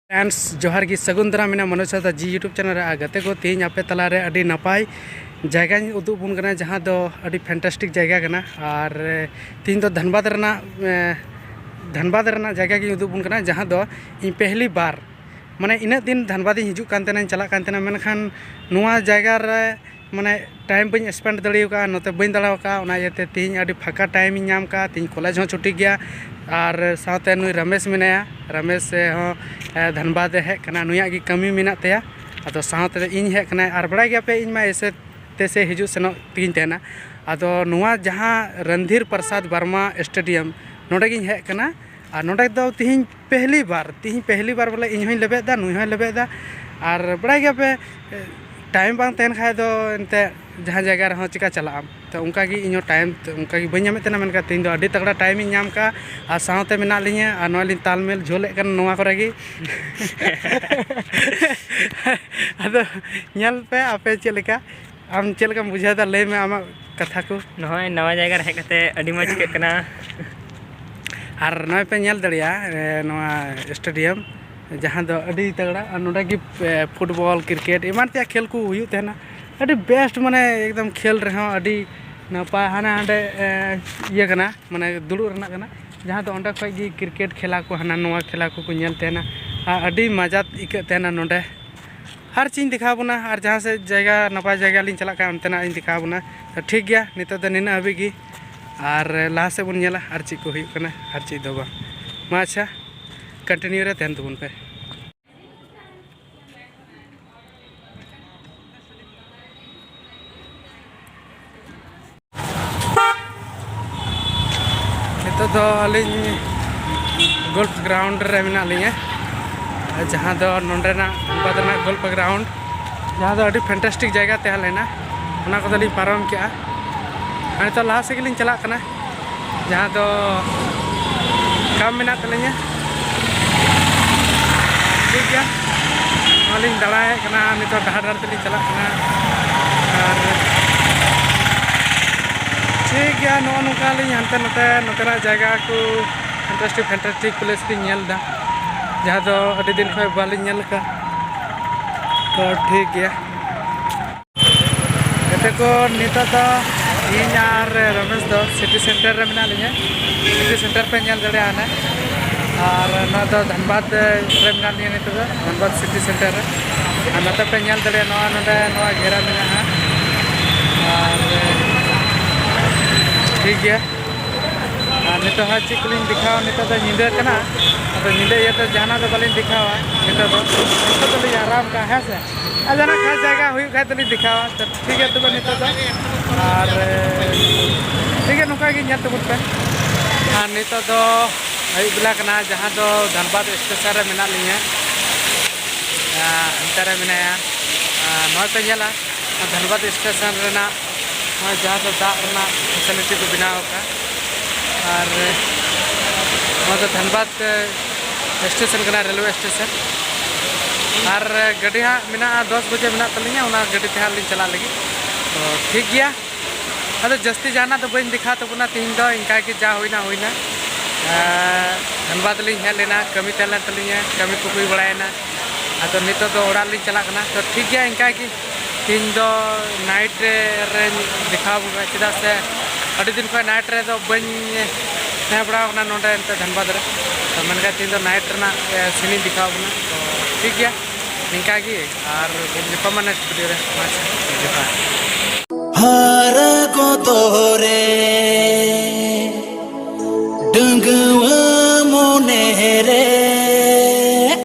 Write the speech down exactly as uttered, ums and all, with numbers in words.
Friends, ᱡᱚᱦᱟᱨ ᱜᱮ, ᱥᱟᱹᱜᱩᱱ ᱫᱟᱨᱟᱢ ᱢᱮᱱᱟᱜᱼᱟ ᱢᱚᱱᱳᱡᱽ ᱦᱟᱸᱥᱫᱟ ᱡᱤ YouTube ᱪᱮᱱᱮᱞ ᱨᱮ᱾ ᱟᱨ ᱜᱟᱛᱮ ᱠᱚ, ᱛᱮᱦᱮᱧ ᱟᱯᱮ ᱛᱟᱞᱟᱨᱮ ᱟᱹᱰᱤ ᱱᱟᱯᱟᱭ ᱡᱟᱭᱜᱟᱧ ᱩᱫᱩᱜ ᱵᱚᱱ ᱠᱟᱱᱟ, ᱡᱟᱦᱟᱸ ᱫᱚ ᱟᱹᱰᱤ ᱯᱷᱮᱱᱴᱟᱥᱴᱤᱠ ᱡᱟᱭᱜᱟ ᱠᱟᱱᱟ᱾ ᱟᱨ ᱛᱮᱦᱮᱧ ᱫᱚ ᱫᱷᱟᱱᱵᱟᱫᱽ ᱨᱮᱱᱟᱜ ᱫᱷᱟᱱᱵᱟᱫᱽ ᱨᱮᱱᱟᱜ ᱡᱟᱭᱜᱟ ᱜᱤᱧ ᱩᱫᱩᱜ ᱵᱚᱱ ᱠᱟᱱᱟ, ᱡᱟᱦᱟᱸ ᱫᱚ ᱤᱧ ᱯᱮᱦᱞᱤ ᱵᱟᱨ, ᱢᱟᱱᱮ, ᱤᱱᱟᱹᱜ ᱫᱤᱱ ᱫᱷᱟᱱᱵᱟᱫᱽ ᱤᱧ ᱦᱤᱡᱩᱜ ᱠᱟᱱ ᱛᱟᱦᱮᱱᱟ, ᱪᱟᱞᱟᱜ ᱠᱟᱱ ᱛᱟᱦᱮᱱᱟ, ᱢᱮᱱᱠᱷᱟᱱ ᱱᱚᱣᱟ ᱡᱟᱭᱜᱟ ᱨᱮ, ᱢᱟᱱᱮ, ᱴᱟᱭᱤᱢ ᱵᱟᱹᱧ ᱥᱯᱮᱱᱰ ᱫᱟᱲᱮ ᱟᱠᱟᱫᱼᱟ, ᱱᱚᱛᱮ ᱵᱟᱹᱧ ᱫᱟᱬᱟ ᱟᱠᱟᱫᱼᱟ᱾ ᱚᱱᱟ ᱤᱭᱟᱹᱛᱮ ᱛᱮᱦᱮᱧ ᱟᱹᱰᱤ ᱯᱷᱟᱸᱠᱟ ᱴᱟᱭᱤᱢ ᱤᱧ ᱧᱟᱢ ᱠᱟᱜᱼᱟ᱾ ᱛᱮᱦᱮᱧ ᱠᱚᱞᱮᱡᱽ ᱦᱚᱸ ᱪᱷᱩᱴᱤ ᱜᱮᱭᱟ, ᱟᱨ ᱥᱟᱶᱛᱮ ᱱᱩᱭ ᱨᱟᱢᱮᱥ ᱢᱮᱱᱟᱭᱟ, ᱨᱟᱢᱮᱥ ᱦᱚᱸ ᱫᱷᱟᱱᱵᱟᱫᱽ ᱮ ᱦᱮᱡ ᱠᱟᱱᱟ, ᱱᱩᱭᱟᱜ ᱜᱮ ᱠᱟᱹᱢᱤ ᱢᱮᱱᱟᱜ ᱛᱟᱭᱟ᱾ ᱟᱫᱚ ᱥᱟᱶᱛᱮ ᱤᱧ ᱦᱮᱡ ᱠᱟᱱᱟᱭ, ᱟᱨ ᱵᱟᱲᱟᱭ ᱜᱮᱭᱟᱯᱮ, ᱤᱧ ᱢᱟ ᱮᱥᱮ ᱛᱮᱥᱮ ᱦᱤᱡᱩᱜ ᱥᱮᱱᱚᱜ ᱛᱮᱜᱤᱧ ᱛᱟᱦᱮᱱᱟ᱾ ᱟᱫᱚ ᱱᱚᱣᱟ ᱡᱟᱦᱟᱸ ᱨᱚᱱᱫᱷᱤᱨ ᱯᱨᱚᱥᱟᱫᱽ ᱵᱟᱨᱢᱟ ᱥᱴᱮᱰᱤᱭᱟᱢ, ᱱᱚᱰᱮ ᱜᱤᱧ ᱦᱮᱡ ᱠᱟᱱᱟ᱾ ᱟᱨ ᱱᱚᱰᱮ ᱫᱚ ᱛᱤᱦᱤᱧ ᱯᱮᱦᱞᱤ ᱵᱟᱨ, ᱛᱤᱦᱤᱧ ᱯᱮᱦᱞᱤ ᱵᱟᱨ ᱵᱚᱞᱮ, ᱤᱧ ᱦᱚᱸᱧ ᱞᱮᱵᱮᱫ ᱮᱫᱟ, ᱱᱩᱭ ᱦᱚᱸᱭ ᱞᱮᱵᱮᱫ ᱮᱫᱟ᱾ ᱟᱨ ᱵᱟᱲᱟᱭ ᱜᱮᱭᱟᱯᱮ, ᱴᱟᱭᱤᱢ ᱵᱟᱝ ᱛᱟᱦᱮᱱ ᱠᱷᱟᱡ ᱫᱚ ᱮᱱᱛᱮ ᱡᱟᱦᱟᱸ ᱡᱟᱭᱜᱟ ᱨᱮᱦᱚᱸ ᱪᱮᱠᱟ ᱪᱟᱞᱟᱜ ᱟᱢ? ᱛᱚ ᱚᱱᱠᱟ ᱜᱮ ᱤᱧ ᱦᱚᱸ ᱴᱟᱭᱤᱢ ᱛᱮ ᱚᱱᱠᱟ ᱜᱮ ᱵᱟᱹᱧ ᱧᱟᱢᱮᱫ ᱛᱟᱦᱮᱱᱟ, ᱢᱮᱱᱠᱷᱟᱱ ᱛᱮᱦᱮᱧ ᱫᱚ ᱟᱹᱰᱤ ᱛᱟᱜᱲᱟ ᱴᱟᱭᱤᱢ ᱤᱧ ᱧᱟᱢ ᱠᱟᱜᱼᱟ᱾ ᱟᱨ ᱥᱟᱶᱛᱮ ᱢᱮᱱᱟᱜ ᱞᱤᱧᱟᱹ, ᱟᱨ ᱱᱚᱜᱼᱚᱭ ᱞᱤᱧ ᱛᱟᱞᱢᱮᱞ ᱡᱷᱟᱹᱞᱮᱫ ᱠᱟᱱᱟ ᱱᱚᱣᱟ ᱠᱚᱨᱮ ᱜᱮ᱾ ᱟᱫᱚ ᱧᱮᱞ ᱯᱮ ᱟᱯᱮ ᱪᱮᱫ ᱞᱮᱠᱟ, ᱟᱢ ᱪᱮᱫ ᱞᱮᱠᱟᱢ ᱵᱩᱡᱷᱟᱹᱣ ᱮᱫᱟ, ᱞᱟᱹᱭ ᱢᱮ ᱟᱢᱟᱜ ᱠᱟᱛᱷᱟ ᱠᱚ᱾ ᱱᱚᱜᱼᱚᱭ ᱱᱟᱣᱟ ᱡᱟᱭᱜᱟ ᱨᱮ ᱦᱮᱡ ᱠᱟᱛᱮ ᱟᱹᱰᱤ ᱢᱚᱡᱽ ᱟᱹᱭᱠᱟᱹᱜ ᱠᱟᱱᱟ᱾ ᱟᱨ ᱱᱚᱜᱼᱚᱭ ᱯᱮ ᱧᱮᱞ ᱫᱟᱲᱮᱭᱟᱜᱼᱟ, ᱮ, ᱱᱚᱣᱟ ᱥᱴᱮᱰᱤᱭᱟᱢ, ᱡᱟᱦᱟᱸ ᱫᱚ ᱟᱹᱰᱤ ᱛᱟᱜᱲᱟ, ᱟᱨ ᱱᱚᱰᱮ ᱜᱮ, ᱮ, ᱯᱷᱩᱴᱵᱚᱞ, ᱠᱨᱤᱠᱮᱴ, ᱮᱢᱟᱱ ᱛᱮᱭᱟᱜ ᱠᱷᱮᱞ ᱠᱚ ᱦᱩᱭᱩᱜ ᱛᱟᱦᱮᱱᱟ᱾ ᱟᱹᱰᱤ ᱵᱮᱥᱴ, ᱢᱟᱱᱮ, ᱮᱠᱫᱚᱢ ᱠᱷᱮᱞ ᱨᱮᱦᱚᱸ ᱟᱹᱰᱤ ᱱᱟᱯᱟᱭ᱾ ᱦᱟᱱᱟ ᱦᱟᱸᱰᱮ, ᱮ, ᱤᱭᱟᱹ ᱠᱟᱱᱟ, ᱢᱟᱱᱮ, ᱫᱩᱲᱩᱵ ᱨᱮᱱᱟᱜ ᱠᱟᱱᱟ, ᱡᱟᱦᱟᱸ ᱫᱚ ᱚᱸᱰᱮ ᱠᱷᱚᱡ ᱜᱮ ᱠᱨᱤᱠᱮᱴ ᱠᱷᱮᱞᱟ ᱠᱚ, ᱦᱟᱱᱟ ᱱᱚᱣᱟ ᱠᱷᱮᱞᱟ ᱠᱚᱠᱚ ᱧᱮᱞ ᱛᱟᱦᱮᱱᱟ᱾ ᱟᱨ ᱟᱹᱰᱤ ᱢᱟᱡᱟ ᱟᱹᱭᱠᱟᱹᱜ ᱛᱟᱦᱮᱱᱟ ᱱᱚᱰᱮ᱾ ᱟᱨ ᱪᱮᱫ ᱤᱧ ᱫᱮᱠᱷᱟᱣ ᱵᱚᱱᱟ, ᱟᱨ ᱡᱟᱦᱟᱸ ᱥᱮᱫ ᱡᱟᱭᱜᱟ, ᱱᱟᱯᱟᱭ ᱡᱟᱭᱜᱟ ᱞᱤᱧ ᱪᱟᱞᱟᱜ ᱠᱷᱟᱱ, ᱚᱱᱛᱮᱱᱟᱜ ᱤᱧ ᱫᱮᱠᱷᱟᱣ ᱵᱚᱱᱟ᱾ ᱛᱚ ᱴᱷᱤᱠ ᱜᱮᱭᱟ, ᱱᱤᱛᱚᱜ ᱫᱚ ᱱᱤᱱᱟᱹᱜ ᱦᱟᱹᱵᱤᱡ ᱜᱮ, ᱟᱨ ᱞᱟᱦᱟ ᱥᱮᱫ ᱵᱚᱱ ᱧᱮᱞᱟ ᱟᱨ ᱪᱮᱫ ᱠᱚ ᱦᱩᱭᱩᱜ ᱠᱟᱱᱟ ᱟᱨ ᱪᱮᱫ ᱫᱚ ᱵᱟᱝ᱾ ᱢᱟ ᱟᱪᱪᱷᱟ, ᱠᱚᱱᱴᱤᱱᱤᱭᱩ ᱨᱮ ᱛᱟᱦᱮᱱ ᱛᱟᱵᱚᱱ ᱯᱮ᱾ ᱱᱤᱛᱚᱜ ᱫᱚ ᱟᱹᱞᱤᱧ ᱜᱳᱞᱯ ᱜᱨᱟᱣᱩᱱᱰ ᱨᱮ ᱢᱮᱱᱟᱜ ᱞᱤᱧᱟᱹ, ᱡᱟᱦᱟᱸ ᱫᱚ ᱱᱚᱰᱮᱱᱟᱜ ᱫᱷᱟᱱᱵᱟᱫᱽ ᱨᱮᱱᱟᱜ ᱜᱳᱞᱯ ᱜᱨᱟᱣᱩᱱᱰ, ᱡᱟᱦᱟᱸ ᱫᱚ ᱟᱹᱰᱤ ᱯᱷᱮᱱᱴᱟᱥᱴᱤᱠ ᱡᱟᱭᱜᱟ ᱛᱟᱦᱮᱸ ᱞᱮᱱᱟ, ᱚᱱᱟ ᱠᱚᱫᱚ ᱞᱤᱧ ᱯᱟᱨᱚᱢ ᱠᱮᱜᱼᱟ᱾ ᱟᱨ ᱱᱤᱛᱚᱜ ᱞᱟᱦᱟ ᱥᱮᱫ ᱜᱮᱞᱤᱧ ᱪᱟᱞᱟᱜ ᱠᱟᱱᱟ, ᱡᱟᱦᱟᱸ ᱫᱚ ᱠᱟᱢ ᱢᱮᱱᱟᱜ ᱛᱟᱹᱞᱤᱧᱟ᱾ ᱴᱷᱤᱠ ᱜᱮᱭᱟ, ᱱᱚᱣᱟᱞᱤᱧ ᱫᱟᱬᱟᱭᱮᱫ ᱠᱟᱱᱟ, ᱱᱤᱛᱚᱜ ᱰᱟᱦᱟᱨ ᱰᱟᱦᱟᱨ ᱛᱮᱞᱤᱧ ᱪᱟᱞᱟᱜ ᱠᱟᱱᱟ᱾ ᱟᱨ ᱴᱷᱤᱠ ᱜᱮᱭᱟ, ᱱᱚᱜᱼᱚ ᱱᱚᱝᱠᱟ ᱞᱤᱧ ᱦᱟᱱᱛᱮ ᱱᱟᱛᱮ ᱱᱚᱛᱮᱱᱟᱜ ᱡᱟᱭᱜᱟ ᱠᱚ, ᱯᱷᱮᱱᱴᱟᱥᱴᱤᱠ ᱯᱷᱮᱱᱴᱟᱥᱴᱤᱠ ᱯᱞᱮᱥ ᱞᱤᱧ ᱧᱮᱞ ᱮᱫᱟ᱾ ᱡᱟᱦᱟᱸ ᱫᱚ ᱟᱹᱰᱤ ᱫᱤᱱ ᱠᱷᱚᱱ ᱵᱟᱹᱞᱤᱧ ᱧᱮᱞ ᱟᱠᱟᱫ᱾ ᱛᱚ ᱴᱷᱤᱠ ᱜᱮᱭᱟ᱾ ᱜᱟᱛᱮ ᱠᱚ, ᱱᱤᱛᱚᱜ ᱫᱚ ᱤᱧ ᱟᱨ ᱨᱚᱢᱮᱥ ᱫᱚ ᱥᱤᱴᱤ ᱥᱮᱱᱴᱟᱨ ᱨᱮ ᱢᱮᱱᱟᱜ ᱞᱤᱧᱟ᱾ ᱥᱤᱴᱤ ᱥᱮᱱᱴᱟᱨ ᱯᱮ ᱧᱮᱞ ᱫᱟᱲᱮᱭᱟᱜᱼᱟ ᱦᱟᱱᱮ᱾ ᱟᱨ ᱱᱚᱣᱟ ᱫᱚ ᱫᱷᱟᱱᱵᱟᱫᱽ ᱨᱮ ᱢᱮᱱᱟᱜ ᱞᱤᱧᱟ ᱱᱤᱛᱚᱜ ᱫᱚ, ᱫᱷᱟᱱᱵᱟᱫᱽ ᱥᱤᱴᱤ ᱥᱮᱱᱴᱟᱨ ᱨᱮ᱾ ᱟᱨ ᱱᱚᱛᱮ ᱯᱮ ᱧᱮᱞ ᱫᱟᱲᱮᱭᱟᱜᱼᱟ, ᱱᱚᱣᱟ ᱱᱚᱰᱮ ᱱᱚᱣᱟ ᱜᱷᱮᱨᱟ ᱢᱮᱱᱟᱜᱼᱟ᱾ ᱟᱨ ᱴᱷᱤᱠ ᱜᱮᱭᱟ᱾ ᱟᱨ ᱱᱤᱛᱚᱜ ᱦᱟᱸᱜ ᱪᱮᱫ ᱠᱚᱞᱤᱧ ᱫᱮᱠᱷᱟᱣᱟ, ᱱᱤᱛᱚᱜ ᱫᱚ ᱧᱤᱫᱟᱹ ᱠᱟᱱᱟ᱾ ᱟᱫᱚ ᱧᱤᱫᱟᱹ ᱤᱭᱟᱹᱛᱮ ᱡᱟᱦᱟᱱᱟᱜ ᱫᱚ ᱵᱟᱹᱞᱤᱧ ᱫᱮᱠᱷᱟᱣᱟ᱾ ᱱᱤᱛᱚᱜ ᱫᱚ, ᱱᱤᱛᱚᱜ ᱫᱚᱞᱤᱧ ᱟᱨᱟᱢ ᱠᱟᱜᱼᱟ, ᱦᱮᱸ ᱥᱮ᱾ ᱟᱨ ᱡᱟᱦᱟᱱᱟᱜ ᱠᱷᱟᱥ ᱡᱟᱭᱜᱟ ᱦᱩᱭᱩᱜ ᱠᱷᱟᱡ ᱫᱚᱞᱤᱧ ᱫᱮᱠᱷᱟᱣᱟ᱾ ᱛᱚ ᱴᱷᱤᱠ ᱜᱮᱭᱟ ᱛᱚᱵᱮ ᱱᱤᱛᱚᱜ ᱫᱚ᱾ ᱟᱨ ᱴᱷᱤᱠ ᱜᱮᱭᱟ, ᱱᱚᱝᱠᱟ ᱜᱮ ᱧᱮᱞ ᱛᱟᱵᱚᱱ ᱯᱮ᱾ ᱟᱨ ᱱᱤᱛᱚᱜ ᱫᱚ ᱟᱹᱭᱩᱵ ᱵᱮᱞᱟ ᱠᱟᱱᱟ, ᱡᱟᱦᱟᱸ ᱫᱚ ᱫᱷᱟᱱᱵᱟᱫᱽ ᱥᱴᱮᱥᱚᱱ ᱨᱮ ᱢᱮᱱᱟᱜ ᱞᱤᱧᱟ᱾ ᱟᱨ ᱦᱟᱱᱛᱮ ᱨᱮ ᱢᱮᱱᱟᱭᱟ᱾ ᱟᱨ ᱱᱚᱜᱼᱚᱭ ᱯᱮ ᱧᱮᱞᱟ, ᱫᱷᱟᱱᱵᱟᱫᱽ ᱥᱴᱮᱥᱚᱱ ᱨᱮᱱᱟᱜ ᱱᱚᱜᱼᱚᱭ ᱡᱟᱦᱟᱸ ᱫᱚ ᱫᱟᱜ ᱨᱮᱱᱟᱜ ᱯᱷᱮᱥᱤᱞᱤᱴᱤ ᱠᱚ ᱵᱮᱱᱟᱣ ᱟᱠᱟᱫ᱾ ᱟᱨ ᱱᱚᱣᱟ ᱫᱚ ᱫᱷᱟᱱᱵᱟᱫᱽ ᱥᱴᱮᱥᱚᱱ ᱠᱟᱱᱟ, ᱨᱮᱞᱣᱮ ᱥᱴᱮᱥᱚᱱ᱾ ᱟᱨ ᱜᱟᱹᱰᱤ ᱦᱟᱸᱜ ᱢᱮᱱᱟᱜᱼᱟ, ᱫᱚᱥ ᱵᱟᱡᱮ ᱢᱮᱱᱟᱜ ᱛᱟᱹᱞᱤᱧᱟ, ᱚᱱᱟ ᱜᱟᱹᱰᱤ ᱛᱮ ᱦᱟᱸᱜ ᱞᱤᱧ ᱪᱟᱞᱟᱜ ᱞᱟᱹᱜᱤᱫ᱾ ᱛᱚ ᱴᱷᱤᱠ ᱜᱮᱭᱟ, ᱟᱫᱚ ᱡᱟᱹᱥᱛᱤ ᱡᱟᱦᱟᱱᱟᱜ ᱫᱚ ᱵᱟᱹᱧ ᱫᱮᱠᱷᱟᱣ ᱛᱟᱵᱚᱱᱟ ᱛᱤᱦᱤᱧ ᱫᱚ, ᱤᱱᱠᱟ ᱜᱮ ᱡᱟ ᱦᱩᱭᱱᱟ ᱦᱩᱭᱱᱟ᱾ ᱟᱨ ᱫᱷᱟᱱᱵᱟᱫᱽ ᱞᱤᱧ ᱦᱮᱡ ᱞᱮᱱᱟ, ᱠᱟᱹᱢᱤ ᱛᱟᱦᱮᱸ ᱞᱮᱱ ᱛᱟᱹᱞᱤᱧᱟ, ᱠᱟᱹᱢᱤ ᱠᱚ ᱦᱩᱭ ᱵᱟᱲᱟᱭᱮᱱᱟ᱾ ᱟᱫᱚ ᱱᱤᱛᱚᱜ ᱫᱚ ᱚᱲᱟᱜ ᱞᱤᱧ ᱪᱟᱞᱟᱜ ᱠᱟᱱᱟ᱾ ᱛᱚ ᱴᱷᱤᱠ ᱜᱮᱭᱟ, ᱤᱱᱠᱟ ᱜᱮ ᱛᱤᱦᱤᱧ ᱫᱚ ᱱᱟᱭᱤᱴ ᱨᱮ ᱨᱮᱧ ᱫᱮᱠᱷᱟᱣ ᱟᱵᱚᱱᱟ, ᱪᱮᱫᱟᱜ ᱥᱮ ᱟᱹᱰᱤ ᱫᱤᱱ ᱠᱷᱚᱱ ᱱᱟᱭᱤᱴ ᱨᱮᱫᱚ ᱵᱟᱹᱧ ᱛᱟᱦᱮᱸ ᱵᱟᱲᱟᱣ ᱠᱟᱱᱟ ᱱᱚᱰᱮ ᱮᱱᱛᱮ ᱫᱷᱟᱱᱵᱟᱫᱽ ᱨᱮ᱾ ᱛᱚ ᱢᱮᱱᱠᱷᱟᱱ ᱛᱤᱦᱤᱧ ᱫᱚ ᱱᱟᱭᱤᱴ ᱨᱮᱱᱟᱜ ᱥᱤᱱᱤᱧ ᱫᱮᱠᱷᱟᱣ ᱟᱵᱚᱱᱟ᱾ ᱛᱚ ᱴᱷᱤᱠ ᱜᱮᱭᱟ, ᱱᱤᱝᱠᱟ ᱜᱮ, ᱟᱨ ᱵᱚᱱ ᱧᱟᱯᱟᱢᱟ ᱱᱮᱠᱥᱴ ᱵᱷᱤᱰᱤᱭᱳ ᱨᱮ᱾ ᱢᱟ ᱟᱪᱪᱷᱟ, ᱡᱚᱦᱟᱨ᱾ ᱦᱟᱨᱟ ᱠᱚᱫᱚᱨᱮ ᱰᱟᱺᱜᱩᱣᱟᱹ ᱢᱚᱱᱮᱨᱮ